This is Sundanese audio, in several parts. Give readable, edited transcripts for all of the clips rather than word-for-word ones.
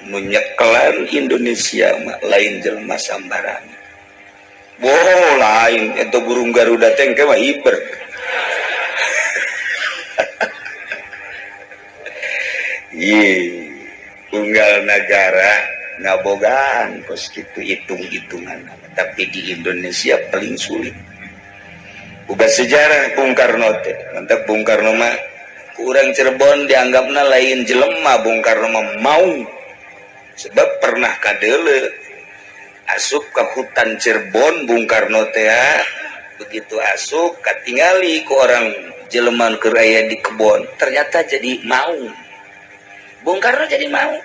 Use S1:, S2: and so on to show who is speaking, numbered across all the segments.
S1: Nu nyekelan Indonesia mah lain jelema sambarangan. Boh lain itu burung Garuda teh engke mah hiber. Ye, unggal negara ngabogaan kos kitu hitung-hitungan, tapi di Indonesia paling sulit. Uga sejarah Bung Karno teh, mantap Bung Karno mah kurang Cirebon dianggapna lain jelema Bung Karno mah mau. Sebab pernah kadele asup ke hutan Cirebon Bung Karno teh, begitu asup katingali ku orang jeleman keur aya di kebon, ternyata jadi mau. Bung Karno jadi mau.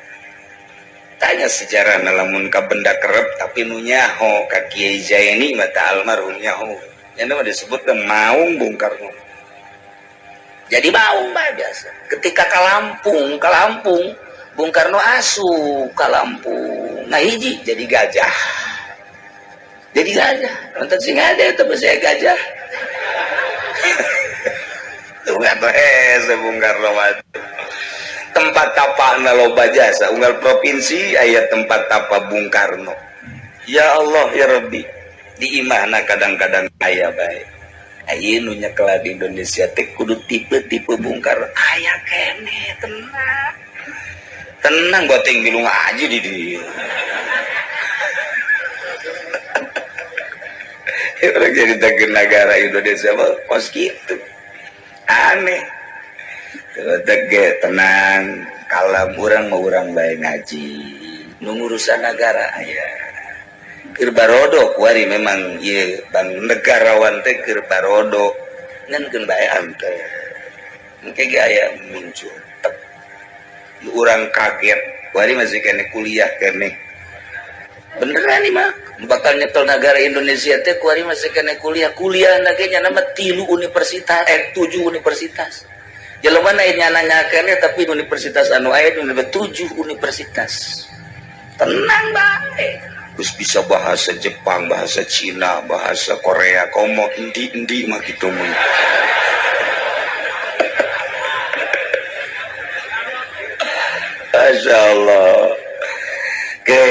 S1: Tanya sejarah lamun ka benda kerep tapi nu nyaho ka Kiai Zaini mata almarhum nyaho. Nya mah disebut maung Bung Karno. Jadi maung mah biasa. Ketika ka Lampung Bung Karno asup ka Lampung. Nah hiji jadi gajah. Jadi gajah. Nonton sing ada itu saya gajah. Tuh nggak tahu Bung Karno mah. Tempat tapa loba jasa unggal provinsi aya tempat tapa Bung Karno. Ya Allah ya Rabbi, di imahna kadang-kadang aya bae. Aya nu nyekel di Indonesia teh kudu tipe-tipe Bung Karno. Aya keneh tenang. Tenang goteng milu ngaji di dieu. Orang jadi negara Indonesia mah kos kitu. Aneh. Tege tenang, kalem urang mah urang bae ngaji. Nu ngurusan negara aya. Keur barodo kuari memang ieu bang negarawan teh keur barodo ngan keun bae ante. Engke ge aya muncul. Tek. Urang kaget, kuari masih kene kuliah kene. Beneran nih mah bakal nyekel negara Indonesia teh kuari masih kene kuliah. Kuliah ge nya nama 3 universitas, 7 universitas. Jelema na nanya kene tapi universitas anu aya 7 universitas. Tenang bae. Terus bisa bahasa Jepang, bahasa Cina, bahasa Korea, komo endi-endi mah kitu mun. Masya Allah. Oke,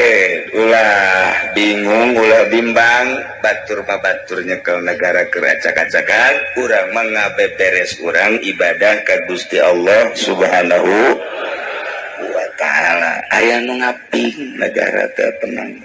S1: ulah bingung, ulah bimbang, batur mah batur nyekel negara keracak-acakan, urang mah ngabeberes urang ibadah ka Gusti Allah Subhanahu wa taala. Aya nu ngaping negara teh tenang.